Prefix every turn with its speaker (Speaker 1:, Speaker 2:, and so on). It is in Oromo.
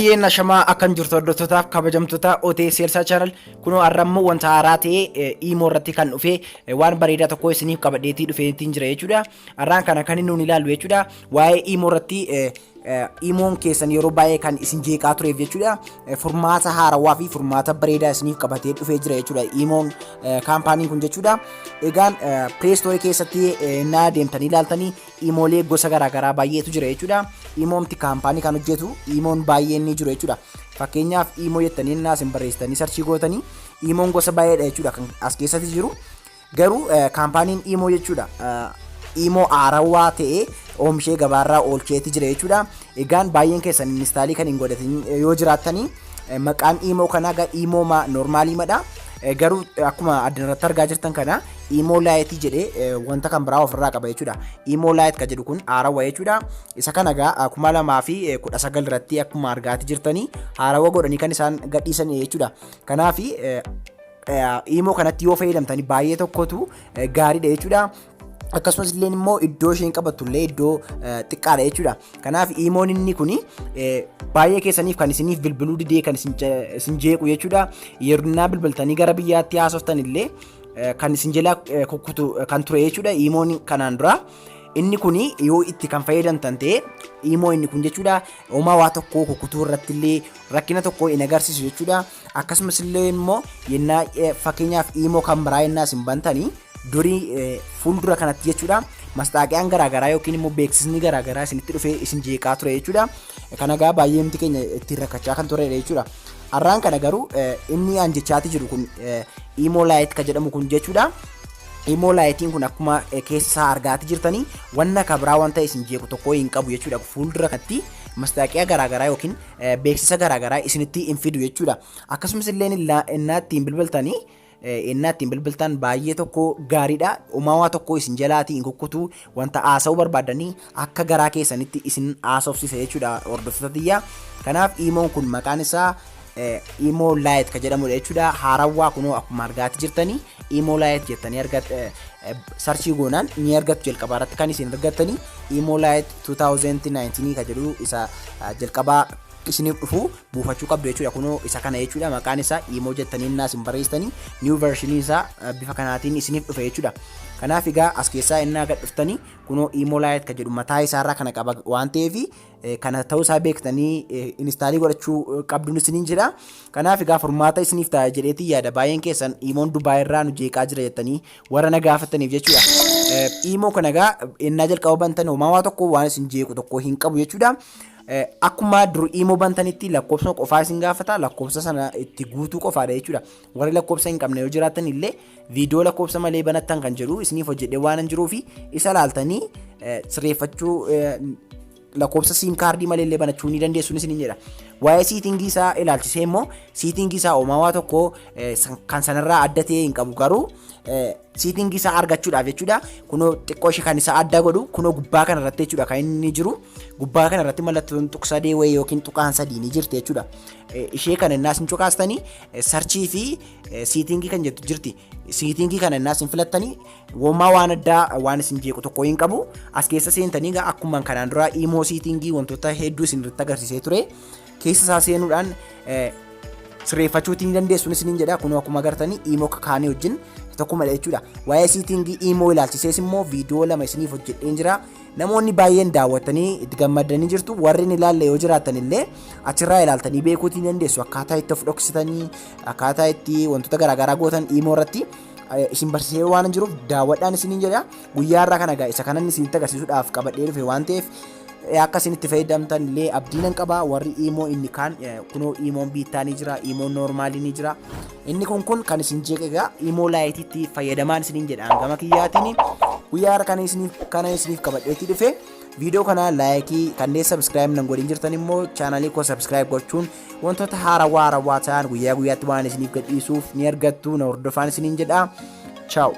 Speaker 1: Yooyyeen ashamaa akkam jirtu hordoftotaaf kabajamtoota OTS Elsaa Channel. Kunoo har'a immoo wanta haaraa ta'e iimoo irratti kan dhufe waan bareedaa tokko isiniif qabadheetii dhufeetiin jira jechuudha. Har'aan kana kan inni nuun ilaallu jechuudha. Waa'ee iimoo irratti iimoon keessan yeroo baay'ee kan isin jeeqaa tureef jechuudha. Furmaata haarawaa fi furmaata bareedaa isiniif qabatee dhufee jira jechuudha. Iimoon kaampaaniin kun jechuudha. Egaan Play Store keessatti naa deemtanii ilaaltanii iimoolee gosa garaagaraa baay'eetu jira jechuudha. Iimoomti kaampaanii kan hojjetu iimoon baay'een ni jiru jechuudha. Fakkeenyaaf, iimoo jettanii naa isin barreessitanii search gootanii iimoon gosa baay'eedha jechuudha kan as keessatti jiru. Garuu kaampaaniin iimoo jechuudha iimoo haarawaa ta'ee oomishee gabaarraa oolcheeti jira jechuudha. Egaan baay'een keessan install kan hin godhatin yoo jiraattanii, maqaan iimoo kanaa gaa iimoo normal madha. Garuu akkuma addunyaatti argaa jirtan kana Imo Lite jedhee wanta kan biraa ofirraa qaba jechuudha. Imo Lite kan jedhu kun haarawaa jechuudha. Isa kana egaa 2019 irratti akkuma argaati jirtanii haarawaa godhanii kan isaan gadhiisan jechuudha. Kanaaf iimoo kanatti yoo fayyadamtanii baay'ee tokkotu gaariidha jechuudha. Akkasumas illee immoo iddoo isheen qabattu illee iddoo xiqqaadha jechuudha. Kanaaf iimoon inni kuni baay'ee keessaniif kan isiniif bilbiluu didee kan isin jeequ jechuudha. Yeroo bilbiltanii gara biyyaatti haasoftan illee kan isin jala kukkutu kan ture jechuudha iimoon kanaan dura. Inni kuni yoo itti kan fayyadamtan ta'e, iimoo inni kun jechuudha, homaa waa tokko kukkutuu irratti illee rakkina tokko hin agarsiisu jechuudha. Akkasumas illee immoo yennaa fakkeenyaaf iimoo kan biraa yennaa isin bantanii durii fuuldura kanatti jechuudha, mastaaqiyaan garaagaraa yookiin immoo beeksisni garaagaraa isinitti dhufee isin jeeqaa ture jechuudha. Kana egaa baay'ee miti keenya ittiin rakkachaa kan turedha jechuudha. Har'aan kana garuu inni an jechaati jiru kun Imo Lite kan jedhamu kun jechuudha. Imo Liteiin kun akkuma keessa isaa argaati jirtanii wanna kabraa wanta isin jeequ tokko hin qabu jechuudha. Fuuldura kanatti mastaaqiyaa garaagaraa yookiin beeksisa garaagaraa isinitti hin fidu jechuudha. Akkasumas illee innaa ittiin bilbiltanii, innaa ittiin bilbiltan baay'ee tokko gaariidha. Uumamaa tokko isin jalaatii hin kukkutu. Wanta haasa'uu barbaadanii akka garaa keessanitti isin haasofsiisa jechuudha, hordoftoota tiyya. Kanaaf iimoon kun maqaan isaa Imo Lite kan jedhamudha jechuudha. Haarawwaa kunoo akkuma argaati jirtanii Imo Lite jettanii argat search goonaan ni argattu. Jalqabaa irratti kan isin argattanii Imo Lite 2019 kan jedhu isa jalqabaa isiniif dhufu buufachuu qabdu jechuudha. Kunoo isa kana jechuudha, maqaan isaa Imo jettanii innaa isin barreessitanii new version isaa bifa kanaatiin isiniif dhufe jechuudha. Kanaaf egaa as keessaa innaa gad dhuftanii kunoo Imo Lite kan jedhu mataa isaarraa kana qaba waan ta'eef, kana ta'uu isaa beektanii install godhachuu qabduun isiniin jedha. Kanaaf egaa furmaata isiniif ta'a jedheetii yaada. Baay'een keessan iimoon Dubaay irraa nu jeeqaa jira jettanii warra na gaafataniif jechuudha. Iimoo kana egaa innaa jalqaba bantan homaa waa tokko waan isin jeequ tokko hin qabu jechuudha. Akkuma dur iimoo bantanitti lakkoofsa qofaa isin gaafata, lakkoofsa sana itti guutuu qofaadha jechuudha. Warri lakkoofsa hin qabne yoo jiraatan illee viidiyoo lakkoofsa malee banattan kan jedhu isiniif hojjedhee waan hin jiruufi isa laaltanii sirreeffachuu, lakkoofsa SIM card malee illee banachuu ni dandeessu isiniin jedha. Waa'ee setting isaa ilaalchisee immoo setting isaa uumamaa tokko kan sanarraa adda ta'e hin qabu, garuu setting isaa argachuudhaaf jechuudha. Kunoo xiqqoo ishee kan isaa adda godhu kunoo gubbaa kanarratti jechuudha kan inni jiru. Gubbaa kanarratti mallattoon tuqsadee wayii yookiin tuqaan sadii ni jirti jechuudha. Ishee kana innaa isin cuqaastanii search fi setting kan jettu jirti. Setting kana innaa isin filattanii womaa waan addaa waan isin jeequ tokko hin qabu. As keessa seentanii egaa akkuma kanaan dura imoo setting wantoota hedduu isin irratti agarsiisee ture. Keessa isaa seenuudhaan sirreeffachuutii ni dandeessu isiniin jedha. Kunoo akkuma agartanii imoo kaanii wajjin tokkumadha jechuudha. Waa'ee setting imoo ilaalchisees immoo viidiyoo lama isiniif hojjedheen jira. Namoonni baay'een daawwattanii itti gammadanii jirtu. Warri hin ilaalle yoo jiraatan illee achirraa ilaaltanii beekuutii ni dandeessu. Akkaataa itti of dhoksitanii, akkaataa itti wantoota garaagaraa gootan imoo irratti isin barsiisee waan jiruuf daawwadhaan isiniin jedha. Guyyaa irraa kana egaa isa kanan isinitti agarsiisuudhaaf qabadhee dhufe waan ta'eef, akka isin itti fayyadamtan illee abdii nan qaba. Warri imoo inni kaan kunoo imoon beta ni jira, imoon normal ni jira. Inni kun kan isin jeeqe egaa Imo Liteitti fayyadamaan isiniin jedha. Gama kiyyaatiin guyyaa har'a kana isiniif qabadheetti dhufe. Viidiyoo kana like, kanneen subscribe nan godhin jirtan immoo channel koo subscribe gochuun wantoota haarawaa haarawaa ta'an guyyaa guyyaatti waan isiniif gadhiisuuf ni argattu. Na hordofaan isiniin jedha. Ciao.